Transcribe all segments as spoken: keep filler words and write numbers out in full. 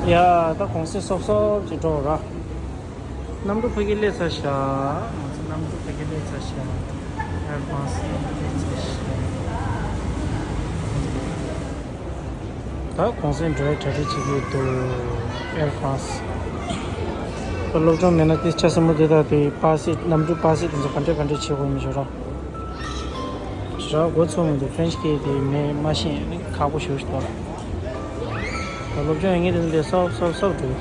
ཡ། ད་གུང་སེང་སོབ་སོབ་ཅིག་འགྲོ་ར། གནམ་གྲུ་ཕ་གི་སླེབས་ཚར་ཤག་ང་ཚོ་གནམ་གྲུ་ཕ་གི་སླེབས་ཚར་ཤག Air France་སླེབས་ཚར་ཤག་ད་གུང་སེང་འགྲོ་ཡ་གྲ་སྒྲིག་བྱེད་ཀྱི་འདུག Air France། ད་སློབ་སྦྱོང་མེད་ན་དེ་ཆ་སེར་མོ་དེ་དག་དེ་པ་སེ་གནམ་གྲུ་པ་སེ་དེ་ཚོ་ག་འདྲ་ག་འདྲ་བྱེད་དགོས་མི་ཤེས་ར། ཞེ་དྲག་མགོ་ཚོས་མི་འདུག French་སྐད་དེ་མེད་མ་ཤེས་ནི་ཁག་པོ་ཞེ་པོ་ཞིག་འདུག་ད་སློབ་སྦྱོང་ཡོད་མཁན་དེ་ཚོ་ལས་སོབ་སོབ་སོབ་འགྲོ།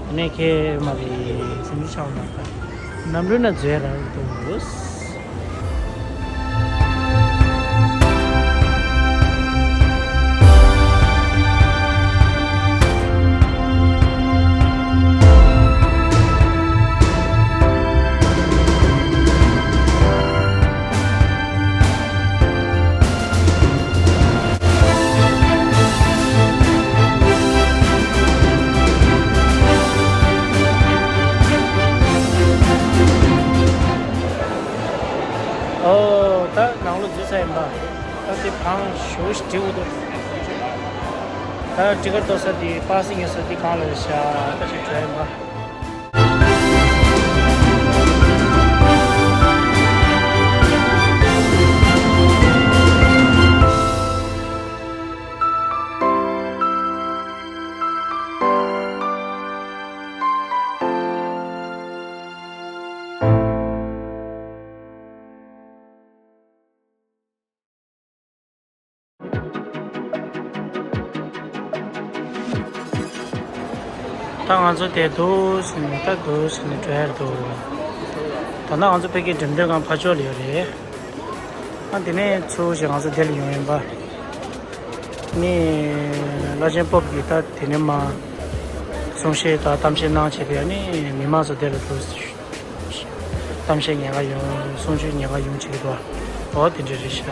ཨ་ནི་ཁེ་མ་རེད་སེམས་ཤུགས་ཆག་མ་ཁ། གནམ་གྲུ་ན་འཛུལ་རག་འདུག་ཨོ། ད་ནང་ལོགས་འཛུལ་ཚར་ཡིན་པ། ད་དེ་བང་ཞུ་ཞིག་འགྲིག་འདུག་ད་ཊི་ཀེ་ཊི་གཏོར་ས་དེ་པ་སེ་ཉོ་ས་དེ་གང་ལ་རེད་ཤག་ད་ཞིག་འགྲོ་ཡིན་པ། ད་ང་ཚོ་དེ་འདུག་ཟེར་ནས་ད་འདུག་ཟེར་ནས་འགྲོ་ཡར་འདུག་ད་ནང་ང་ཚོ་ཕ་གིའི་འགྲེམས་སྟོན་ཁང་ཕར་ཕྱོགས་ལ་ཡོད་རེད། ཨ་དེ་ནས་ཚུར་ཞིག་ང་ཚོ་དེ་ལ་ཡོང་ཡིན་པ། ནི་བླ་ཆེན་སྤོབས་ཀྱིས་ད་དེ་ནས་མ་གསུང་བཤད་དང་གཏམ་བཤད་གནང་བྱས་པས་ནི་མི་མང་ཚོ་དེ་ལ་འདུག་གཏམ་བཤད་ཉན་ག་ཡོང་གསུང་ཆོས་ཉན་ག་ཡོང་བྱེད་ཀྱི་འདུག་ཨོ་དེ་འདྲ་རེད་ཤག་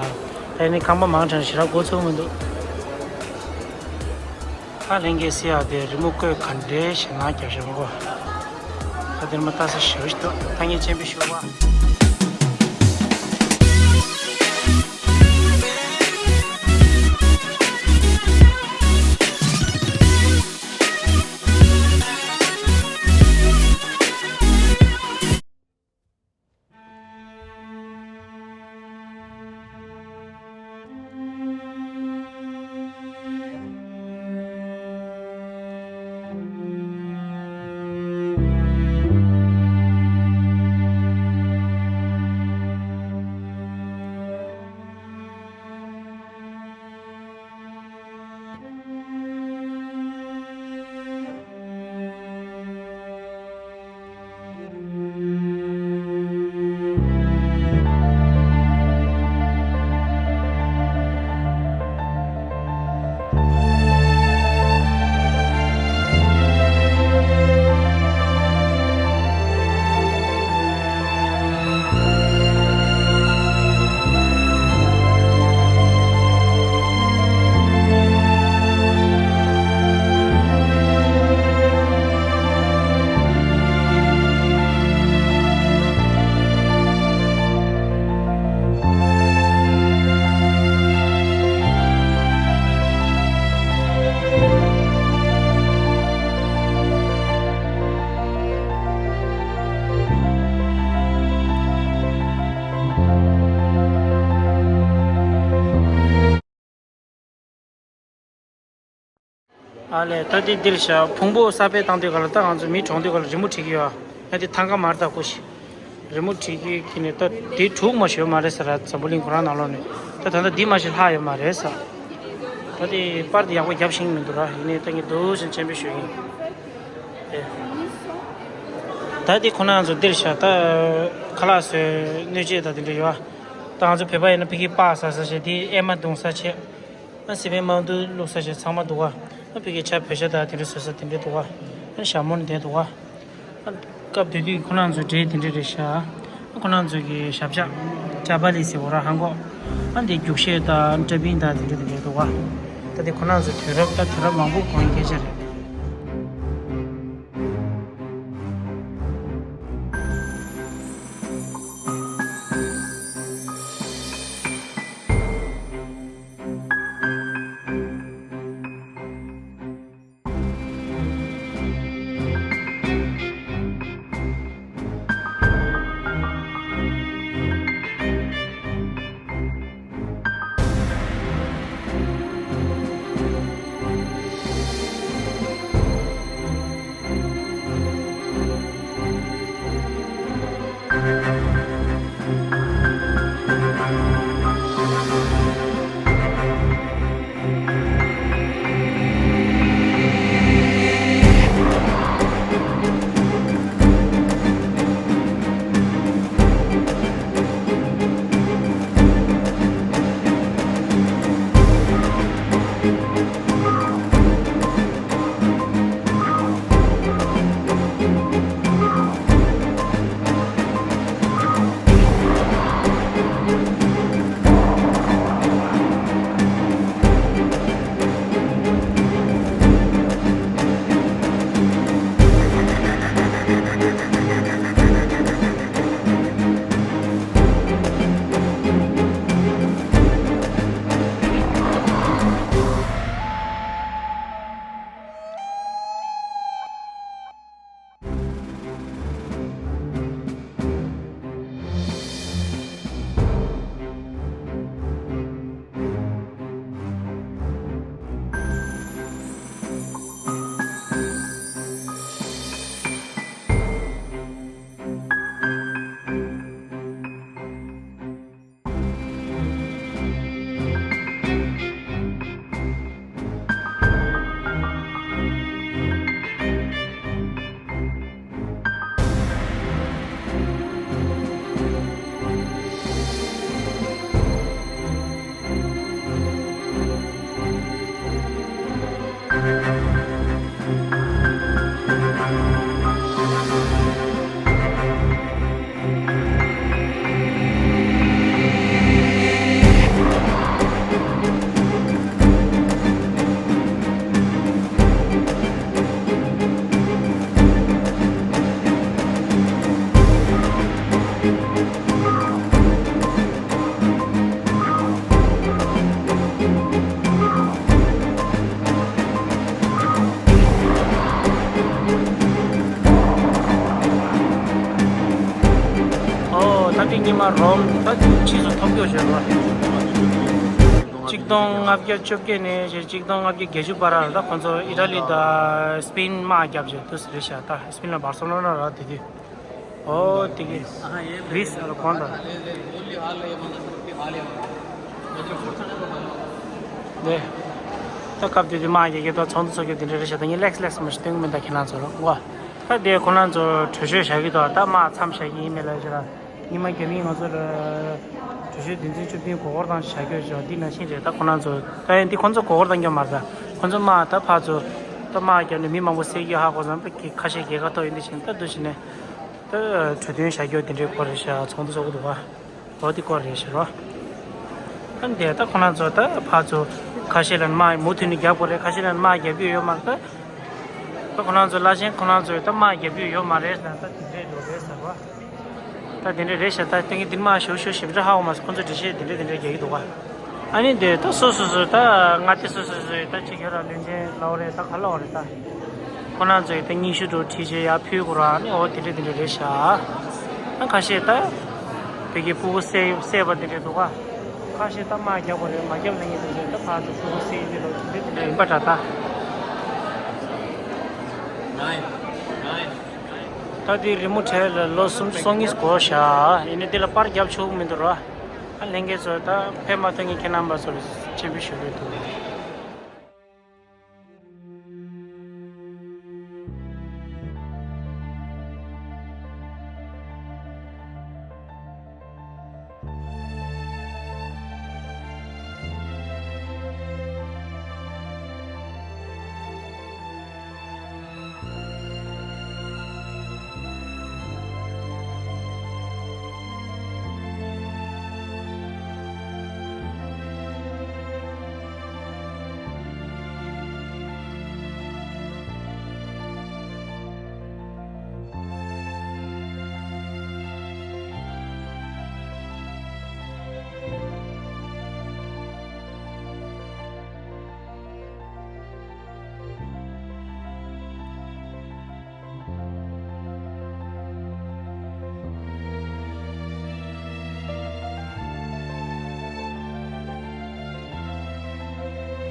ད་ནི་ཁང་པ་མང་དྲགས་ཞེ་དྲག་མགོ་ཚོས་མི་འདུག་ད་ལྷན་རྒྱས་སི་ཡ་དེ་རི་མོ་བཀོད་ག་འདྲའི་ཞེ་ནང་རྒྱབ་ཤག་མགོ། ད་དེར་མ་ལྟ་ས་ཞེ་པོ་ཞིག་འདུག་ཐང་ངེས་ཆེན་པོ་ཞུ་བ། ཨ་ལས་ད་དེ་འདིར་བཞག་ཕུང་པོ་གསར་སྤེལ་བཏང་དུས་ག་ལ་ད་ང་ཚོ་མི་གྲོངས་དུས་ག་ལ་རི་མོ་བྲིས་ཀྱི་ཡོད། ཨ་དེ་ཐང་ག་མར་ད་ཀོ་ཤི། རི་མོ་བྲིས་ཀྱི་ཁྱི་ནས་ད་དེ་དྲུག་མ་ཞོལ་མ་རེད་ཟེར་ར་འཛམ་བུ་གླིང་ཁོ་རང་ནང་ལོགས་ནས་ད་ད་ལྟ་འདི་མ་ཞིག་ལྷག་ཡོད་མ་རེད་ཟེར། ད་དེ་པར་དེ་ཡག་པོ་རྒྱབ་ཤེས་ཀྱི་མི་འདུག་ར་ཡིན་ནའི་ད་ངས་འདུག་ཟིན་ཆེན་པོ་ཞུ་ཡིན། ཨེ། ད་དེ་ཁོ་ན་ང་ཚོ་འདིར་བཞག་ད་ཁ་ལག་བཟོས་སྣོད་ཆས་ད་དེ་འདྲ་ཡོད། ད་ང་ཚོ་བོད་པ་ཡིན་ན་ཕ་གི་སྤགས་ཟ་ས་བྱས་དེ་ཨེ་མ་བརྡུང་ས་བྱས། ཨ་སི་པན་མང་དུ་བླུགས་ས་བྱས་ཚང་མ་འདུག་ག་ཨ་ཕ་གི་ཆ་བོད་ཤ་ད་དེ་འདྲ་བཟོ་ས་དེ་འདྲ་འདུག་ག་ཨ་ཞྭ་མོ་ནི་དེ་འདུག་ག་ཨ་སྐབས་དེ་དུས་ཁོ་རང་ཚོའི་འདྲེ་དེ་འདྲ་རེད་ཤག་ཨ་ཁོ་རང་ཚོ་གི་ཞབས་ཆག་ཅ་པ་ལི་ཟེར་བ་ར་ཧང་གོ། ཨ་འདི་རྒྱུག་ཤེས་དང་ཏྲ་པིན་དང་དེ་འདྲ་དེ་འདྲ་འདུག་ག་ད་དེ་ཁོ་རང་ཚོའི་དུས་རབས་ད་དུས་རབས་མང་པོ་གོང་གི་སྐད་ཆ་རེད། ཉི་མ་རོམ་ད་ཕྱིས་སུ་ཐོབ་སྐྱོ་བྱས་རོ། གཅིག་སྟོང་ལྔ་བརྒྱ་བཅོ་བརྒྱད་ནས་བྱས་གཅིག་སྟོང་ལྔ་བརྒྱ་བརྒྱད་ཅུ་བར་ལ་ད་ཁོང་ཚོ་ཨི་ཊ་ལི་དང་སི་པེན་དམག་བརྒྱབ་བྱས་དུས་རེད་ཤག་ད་སི་པེན་ལ་བར་སེ་ལོ་ན་ལ་དེ་དུས། ཨོ་དེ་གི་རིས་ཨ་ལ་གོང་དང་། དེ། ད་སྐབས་དེ་དུས་དམག་རྒྱག་གི་ད་ཚོགས་འདུ་ཚོགས་རྒྱུ་དེ་འདྲ་རེད་ཤག་ད་ངས་ལེགས་ལེགས་མ་ཞིག་སྟོན་གི་མིན་ད་ཁྱེད་རང་ཚོ་ལ་ཨོ། ད་དེ་ཁོ་རང་ཚོ་གྲོས་ཆོད་བཞག་གི་འདུག་ད་དམག་མཚམས་བཞག་གི་ཡིན་མེད་ལ་ཞེ་ལ། ཉི་མ་རྒྱབ་ཡིན་ང་ཚོ་ལ་གྲོས་ཆོད་དོན་ཚན་བཅུ་བདུན་མགོ་སྐོར་བཏང་བཞག་རྒྱུ་ཅོ་འདི་ནང་བཞིན་རེད། ད་ཁོ་རང་ཚོ་ད་ཡིན་འདི་ཁོ་ཚོ་མགོ་སྐོར་བཏང་རྒྱུ་མ་རེད། ད་ཁོ་ཚོ་དམག་ད་ཕར་ཚུར་ད་དམག་རྒྱབ་ནས་མི་མང་པོ་བསད་རྒྱུ་ཧ་གོ་བསམ་པ་གི་ཁ་ཤས་རྒྱལ་ཁ་ཐོབ་ཡིན་འདི་བཞིན་ད་འདུ་བཞིན་ནས་ད་གྲོས་དོན་བཞག་རྒྱུ་དེ་འདྲའི་སྐོར་རེད་ཤག་ཚོགས་འདུ་ཚོགས་ཀྱི་འདུག་ག་ཨོ་འདི་སྐོར་རེད་ཤག་རོ། ཨ་འདི་ད་ཁོ་རང་ཚོ་ད་ཕར་ཚུར་ཁ་ཤས་ལ་དམག་མུ་མཐུད་ནས་རྒྱབ་དགོས་རེད། ཁ་ཤས་ལ་དམག་རྒྱབ་རྒྱུ་ཡོད་མ་རེད། ད་ད་ཁོ་རང་ཚོ་བླ་ཆེན་ཁོ་རང་ཚོས་ད་དམག་རྒྱབ་རྒྱུ་ཡོད་མ་རེད་ཟེར་ན་ད་དེ་འདྲའི་འགྲོ་རེད་ཟེར་བ། ད་དེ་འདྲ་རེད་ཤག་ད་སྟོན་གྱི་འདི་མ་ཞུ་ཞུ་ཞིབ་ཕྲ་ཧ་གོ་མ་སོང་། ཁོ་ཚོ་འགྲེལ་བཤད་དེ་འདྲ་དེ་འདྲ་རྒྱག་གི་འདུག་ག་ཨ་ནི་དེ་ད་སོ་སོ་སོ་ད་མངའ་སྡེ་སོ་སོ་སོའི་ད་ཅིག་ཡོད་ར། བློན་ཆེན་ལའོ་རེད། ད་ག་ལའོ་རེད། ད་ཁོ་རང་ཚོ་ཡི་ད་སྙན་ཞུ་འགྲོ་བྲིས་བྱས་ཡར་ཕུལ་དགོས་ར། ཨ་ནི་འོ་དེ་འདྲ་དེ་འདྲ་རེད་ཤག་ཨ་ཁ་ཤས་ད་བོད་ཀྱི་ཕྲུ་གུ་བསད་བསད་པ་དེ་འདྲ་འདུག་ག་ཁ་ཤས་ད་དམག་རྒྱག་དགོས་རེད། མ་རྒྱབ་ན་ངས་དེ་འདྲ་ད་ཕར་ཚུར་ཕྲུ་གུ་བསད་ཡི་དེ་ལོ་དེ་འདྲ་དེ་འདྲ་ཡིན་པ་འདྲ་ད། ད་དེ་རི་མོ་བྲིས་ལ་ལོ་སུམ་ཅུ་སོ་གཉིས་འགོར་ཤག་ཡིན་ནའི་དེ་ལ་པར་རྒྱབ་ཆོག་གི་མི་འདུག་ར། ཨ་ལྷན་རྒྱས་ཚོ་ད་ཕེབས་མ་ཐུབ་མཁན་ཁྱེད་རྣམ་པ་ཚོ་ལ་སྤྱན་འབུལ་ཞུ་གི་འདུག་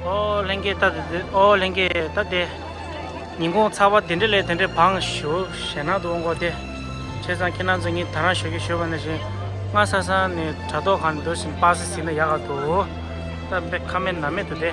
ཨོ་ལྷན་རྒྱས་ད་དེ་ཨོ་ལྷན་རྒྱས་ད་དེ། ཉིན་གུང་ཚ་བ་དེ་འདྲ་ལས་དེ་འདྲའི་བང་ཞུ་ཞེད་སྣང་དུ་འོང་གོ་དེ། བྱས་ཙང་ཁྱེད་རང་ཚོ་ངས་ད་རང་ཞུ་གི་ཞུ་བ་ནང་བཞིན་སྔ་ས་ས་ནས་དྲ་ཐོག་གང་འདུག་བཞིན་པ་སེ་ཟིན་ན་ཡག་ག་འདུག་ད་དཔེ་ཁ་མེད་ན་མེད་དུ་དེ།